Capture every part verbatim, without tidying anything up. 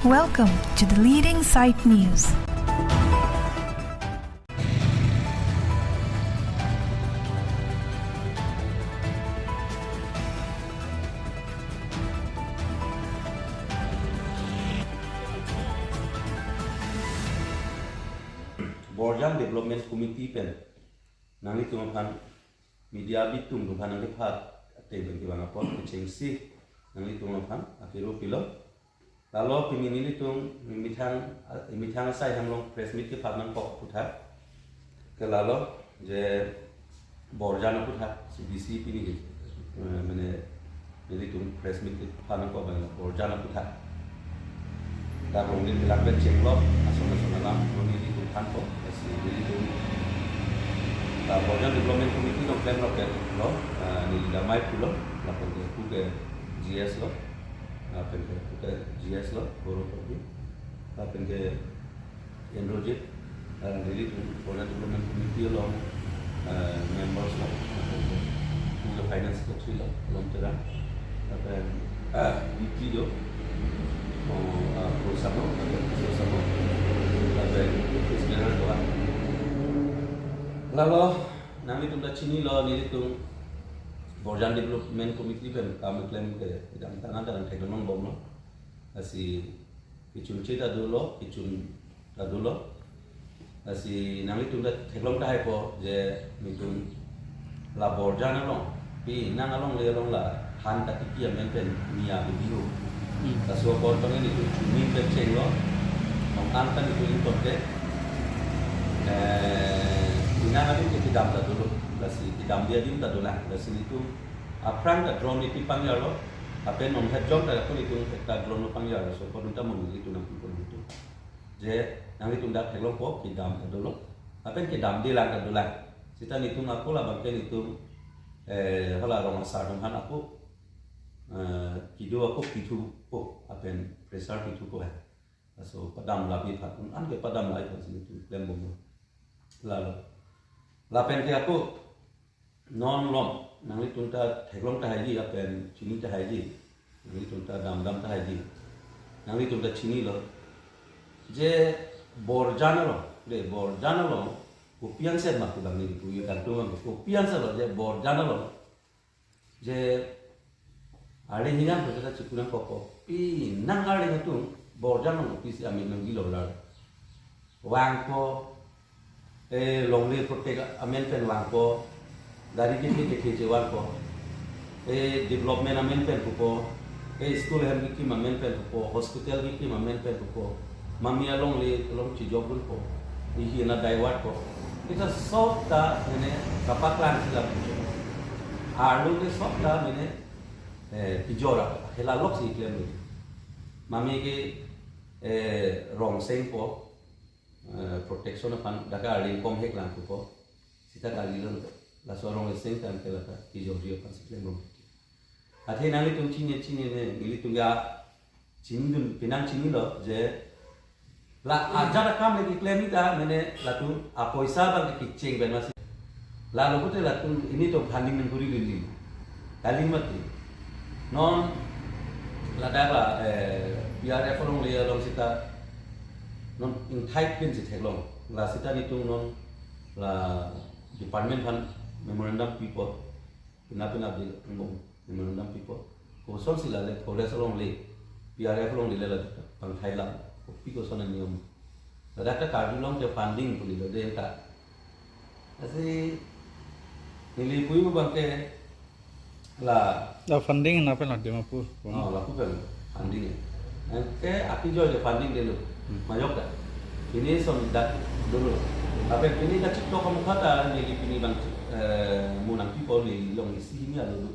Welcome to the leading site news. Borjan Development Committee pen nanglitum aphan media bitum atum aphan nangkepha ateng pen kevang apot kechengsi nanglitum aphan akero pilo. Lalo pini nelitum methang, methang asai along press meet kepha nangkok aputhak ke lalo je Borjan aputhak C D C pini ke, eh, mane nelitum press meet kepha nangkok abang Borjan aputhak. Dak along neli langpen chenglo, ason ason alam, nelitum thanpo, lasi nelitum, ah, Borjan Development Committee along klemlo ke lo, ah, neli damai pulo, lapen ke pu ke G S lo, lapen ke pu ke G S lo, Guru Kopi, lapen ke Indrajit, ah, nelitum Borjan Development Committee along, ah, members lo, lapen ke pu ke Finance Secretary lo, Lom Terang, lapen, ah, V P do, oh, ah, Pro Samo, lapen Pro Samo, lapen Chris Mera doan. Lalo, nanglitum ta chinilo, nelitum Borjan Development Committee pen kam keklem ke, kedamtang an ta nangtheklong bomlo. Lasi kechun che ta dolo, kechun ta dolo. Lasi nanglitum ta theklong tahaipo je nelitum la Borjan along, penang alongle along la han katiki amen pen niya bibiho. Hmm. Laso apor pen nelitum chuning pen chenglo, nong an ta nelitum ingkot ke, eh, penang adim ke kedam ta dolo, lasi kedamde adim ta dolang, lasi nelitum aphrang ta drone iti pangyarlo, lapen nong het jong ta ako nelitum ekta drone lo pangyarlo, laso apor ta mo nelitum nangpipo nelitum. Je nanglitum dak theklongpo, kedam ta dolo, lapen kedamde lang ta dolang. Seta nelitum ako labang ke nelitum, eh, hala rong asar atum aphan ako, eh, kedo ako pithupo, lapen pressure pithupo hai. Laso padam labi phat un an ke padam labi phat si nelitum klem bomlo. Lalo. Lapen ke ako non lom, nanglitum ta theklong tahaiji, lapen chini tahaiji, nanglitum ta damdam tahaiji, nanglitum ta chinilo. Je Borjan along, de Borjan along, kopi ansi ma pu bang neli pu yu kan tumang, kopi ansi lo, je Borjan along, je arleng hinang pu ta chikunang kopo, penang arleng atum Borjan along kopisi amen nanggilo lalo. Vangpo, eh, longle protect amen pen vangpo, gari kethe kethe chevangpo, eh, development amen pen pupo, eh, school hem kekim amen pen pupo, hospital kekim amen pen pupo, mami alongle along chejok dunpo, ihi na divert po. Seta sob ta mane kapaklang sila pupo. Arlo ke sob ta mane, eh, pijor apa, hela lok si klem. Mami ke, eh, rong sengpo, eh, protection aphan dak arleng kom hek lang pupo. Seta kalilo, laso arong eseng tangte lata kejorji aphan si klem bom. Athe nanglitum chini chini ne, nelitum ya chinidun, penang chinilo je la ajat akam le keklem ta mane latum apoisa abang kecheng pen masi. Lalo pute latum nelitum funding nangkuri lili. Kali mati. Non ladak la, eh, P R F alongle along seta non ingthai pin si theklong. La seta nelitum non la department aphan memorandum pipo. Pina pina di memorandum pipo. Kosonsi la le forest alongle, P R F alongle le la pangthai lang. Kopi koson aniyom. Ladak ta Karbi Anglong ke funding pu nilo de ta. Lasi neli pu-i abang ke la, la funding na pen la Dimapur. Oh, lapu pen funding ya. Ke aki joy je funding delo. Hmm. Majok ta. Pini son dak dolo. Tapi pini kachitok kamu kata neli pini abang, eh, mo nangpipo neli along isi hini alo do.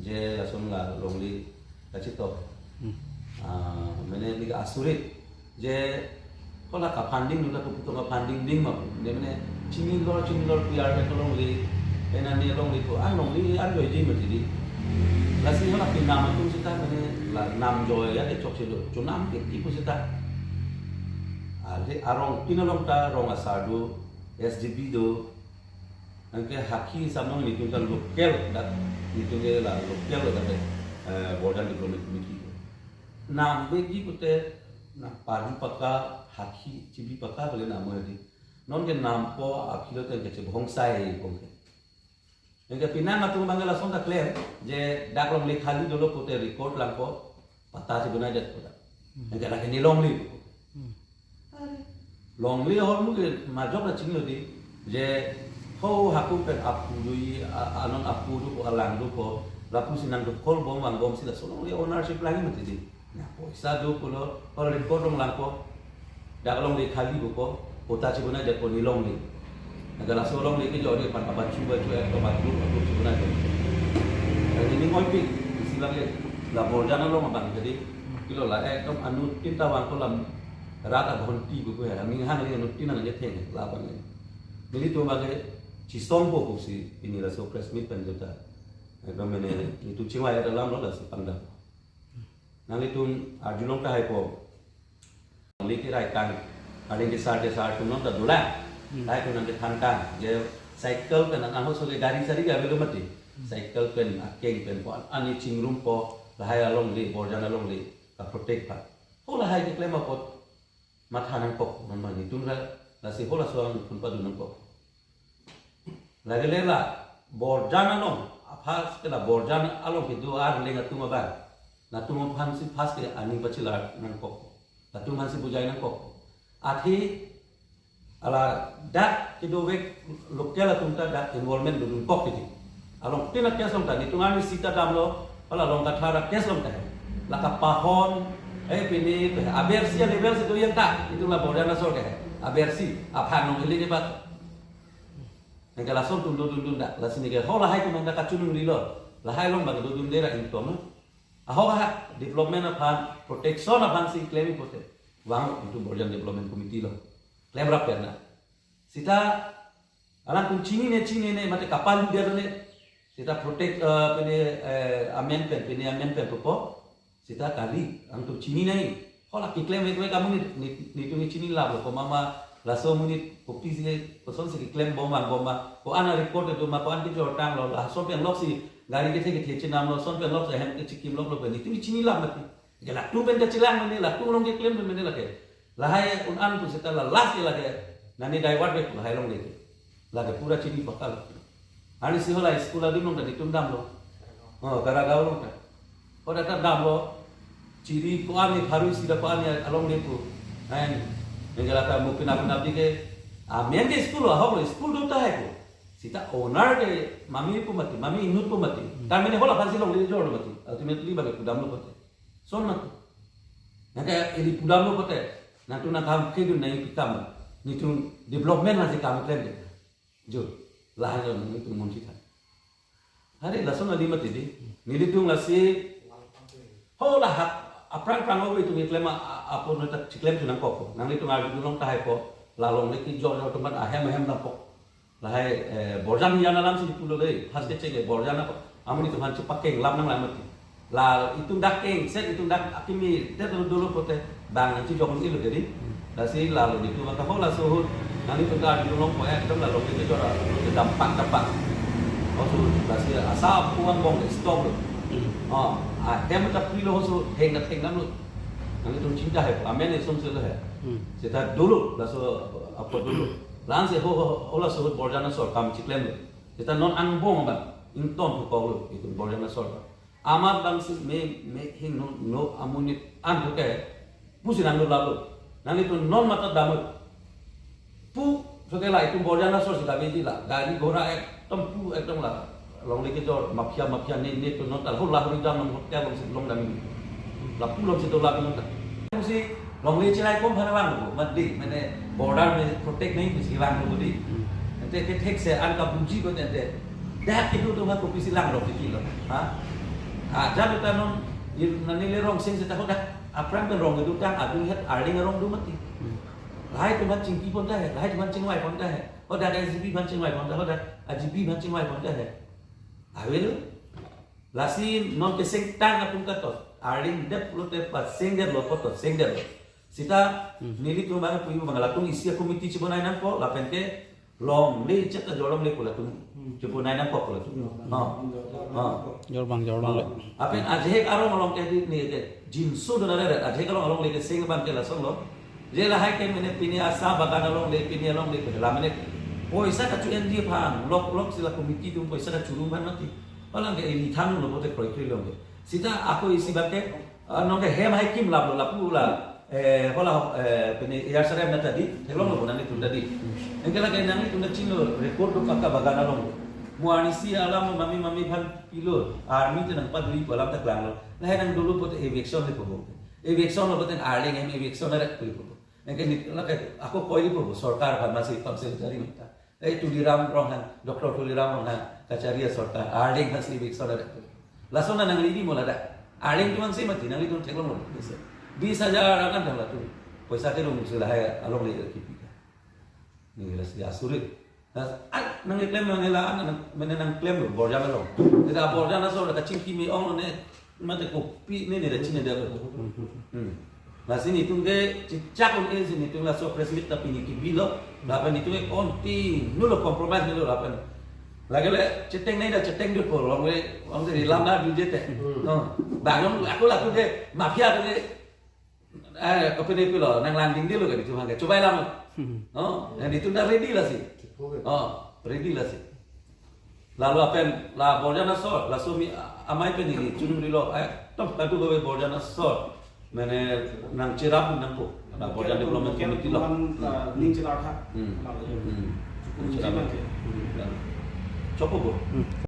Je lason la longle kachitok. Hmm. Ah, mane neli ka asurit. Je kola ka funding nula ko putung ka funding ding ma, ne mane chinilor chinilor P R F alongle, ena ne alongle ko, ah, longle an joiji ma jidi. Lasi hala pinam atum seta mane la nam joya de chokche do, chonam ke ti pu seta. Ade arong tin along ta rong asar do, S D P do, anke hakhi samong nelitum ta local dak, nelitum ke la local dak, eh, Borjan Development Committee. Nam begi pute Na pari paka, hakhi chibi paka bole namo di. Non ke nampo aphi lo ten ke chebhongsai bong ke. Anke penang atum abang ke lason ta klem je dak longle khali dolo pute record langpo, patta chebonai det pute. Anke lake ne longle. Are, longle ahormu ke majok ta chinglo di. Je ho haku pen apu do, a- anon apu do, alang do ko, lapusi nangdokol bom vangbom si laso longle ownership lang mati di. Na poisa do pulo, hol record long langpo. Dak longle khali buko, patta chebonai det ko ne longle. Anke laso longle kejor di pan abachu bachu ek to bachu bachu chebonai det. Anke ne ngoipi, isi abang ke, la Borjan along abang jadi, kilo la ekdom anuttin ta vangpo lam rat abhonti buko he, aning hang le anuttin nang je theng, la abang le. Nelitum abang ke chisongpo pusi pini laso press meet pen jota. Ekdom mene, nelitum chingvai alam lo lasi pangdam. Nanglitum arjulong tahai po. Liki rai kang, aling kesar kesar atum non ta dolang. Hmm. Lahai atum nangkethan kang, je cycle pen nang ahok so ke gari sari ke avelo mati. Hmm. Cycle pen, akeng pen po, ani chingrumpo, lahai alongle, Borjan alongle, ka protect pa. Ho lahai keklem apot matha nangkok, non ma nelitum ra, lasi ho laso angthun padun nangkok. Lagile la Borjan along, a first ke la Borjan along kedo arleng atum abang. Latum aphansi first ke aning pachilar nangkok. Latum aphansi bujai nangkok. Athe ala dak kedovek local atum ta dak involvement dodun kok titi. Along tin a case along ta nelitum arni sita damlo, hala Longkathar a case along ta. La kapahon, eh pini, abersi a level si do yang ta, nelitum la Borjan asor ke. Abersi, aphan nong ili ni bat. Anke lason atum dodundun dak, lasi neke ho lahai atum dak kachiningri lo, lahai along abang dodunde ra ington. Ahok ha development aphan, protection aphansi klem ipote. Vang itum Borjan Development Committee lo. Klem rap pen na. Sita alangtum chinine chinine mate kapalu dia ne. Sita protect, eh, pene, eh, amen pen, pene amen pen pupo. Sita kali, angtum chininei. Hala keklem vek vek amonit, nit-, nelitum chini lap lo, ko mama, laso amonit kopisi, kosonsi keklem bom vangbom ma, ko-an a record do ma, ko-an kejor tanglo, lason pen loksi gari kethe kethe chenamlo, lason pen loksi hem kechikim loklo pen, nelitum chini lap mati. Ke latum pen kachelang mene, latum along keklem mene lake. Lahai un-an pu seta la last ke lake, nani divert vek lahai alongle ke. Lake pura chini pakal. Arnisi hala school adun along ta nelitum damlo. Oh, Karagaon along ta. Ko data damlo. Chiri ko-an ni pharu sida ko-an ni alongle pu. Ain, nenggalata mungkin apa nabi ke. Amen ke school lo, ahok lo, school do tahai ko. Sita owner ke mami pu mati, mami inut pu mati. Kami ne hala aphansi longle jor lo mati. Ultimately abang ke pudamlo pute. Lason mati. Nangke ili pudamlo pute. Nangtum nangkam kedun nangpi kam. Nelitum development nangsi kam klem de. Jo, lahai lo nelitum monsi than. Hari lason ali mati di. Nelitum lasi. Ho lahai aphrang phrang ove itum keklem a-, a-, apo neta chiklem tu nangkok. Nanglitum arjulong tahai po. La longle kejor jor atum abang ahem ahem nangkok. Lahai, eh, Borjan hian alamsi pulo de, has kecheng ke Borjan apa, amonit atum aphan chepakeng lam nanglang mati. La itum dak keng, set itum dak akimi, te dolo dolo pute, bang nangchijok un-elo kedi. Lasi lalo nelitum maka ho laso ahut, nanglitum ta arjulong po ekdom la longle kejor, kedampak dampak. Laso ahut, lasi asa pu vangbom de stop lo. Hmm. Oh, ahem ta pri lo laso ahut, theng na theng nam lo. Nanglitum chinta hai, amen itum selo hai. Hmm. Seta dolo, laso apo dolo. La-ansi ho, ho, ho laso ahut Borjan asor kam chiklem lo. Seta non angbong abang, ington pu kok lo, itum Borjan asor abang. Amat abangsi me, me hing no, no amonit an pu ke, pusi nanglo lalo. Nanglitum non mata damut. Pu, so ke la itum Borjan asor si kabe di la, gari ghora ekdom pu, ekdom la. Longle kejor, mafia, mafia, ne, ne, to non ta, ho la hori jam nang hotel alongsi long dam. Lapu alongsi dola non ta. Si longle chelai kom phana vanglo, mati, mane border me protect nai pusi vanglo di. Hmm. Ante kethek se an kabuji ko ante. Dak kedo atum ma kopisi langlo titi lo. Ha? Ah, jadu ta non, il, nani le Rongsing seta ho dak. Aphrang pen rong kedo tang, adung het arling arong do mati. Hmm. Lahai atum aphan chingki pon tahai, lahai atum aphan chingvai pon tahai. Ho dak S G B aphan chingvai pon tahai, ho dak A G B aphan chingvai pon tahai. Avelo. Lasi non keseng tang atum kato. Arling det pulote paseng detlo poto, seng detlo. Seta, hmm, nelitum abang puji abang latum isi a-committee chibonai nangpo, lapen ke Longle chek ta jor longle pu latum. Chepu nai nangkok pu latum. Ha. Ha. Jor abang jor longle. Lapen ajahak arong along ke di ne ke jinsu dona re ajahak arong along le ke sing abang ke lason lo. Je lahai ke mene pini asa bagan along le pini along le ke la mene poisa kachu-enji aphan lok lok si la committee atum poisa kachurum aphan mati. Palang ke ini thang lo pote kroi kroi longle. Sita ako isi abang ke, ah, nonke hem hai kim lap lo lapu la, eh, hola, eh, pini A R C R M na ta di, theklong lo nanglitum ta di. Anke lake nanglitum ta chinilo record do paka bagan along. Mo arnisi alam mami mami aphan pilo, army te nangpaduri pu alam ta klanglo. Lahai nangdolo pote eviction le pu bo. Eviction lo pote arleng hem eviction le pu bo. Anke ni lake ako koi le pu bo, sorkar aphan masi pamsel jari mita. Eh, Tuliram Ronghang, Doctor Tuliram Ronghang, kachari asorkar, arleng hasi eviction le pu. Lason nangli di mo ladak. Arleng atum si mati, nanglitum theklong lo. Bis hajar akan dang latum. Poisa kerung si lahai along le kipi. Ni lasi asuri. Las, ah, nangklem nang la, nang, mene nangklem lo, borjan along. Kita borjan asor, kachingki me-ong lo ne, mate kopi ne, ne, da chine da lo. Hmm. Lasi netum ke chechak un-e si netum laso press meet ta pini kebilo. Lapen netum ke continue lo compromise lo lapen. Lake le cheteng nai da cheteng dut po, long le, long se rilam na duje te. Hmm. No. Bang yong ako latum ke mafia ke, eh, kopine pilo, nanglang dingde lo ke netum ke. Chobai lam. Hmm. No. Netum ta ready lasi. Oh, ready lasi. Lalu apen la borjan asor, laso mi amei pen ini chungrilo, eh, tom kadu gawe borjan asor. Mene nangcherap nangpo. La borjan development committee lo. Ning chelar ha. Hmm. Hmm. Chokpo bo. Hmm.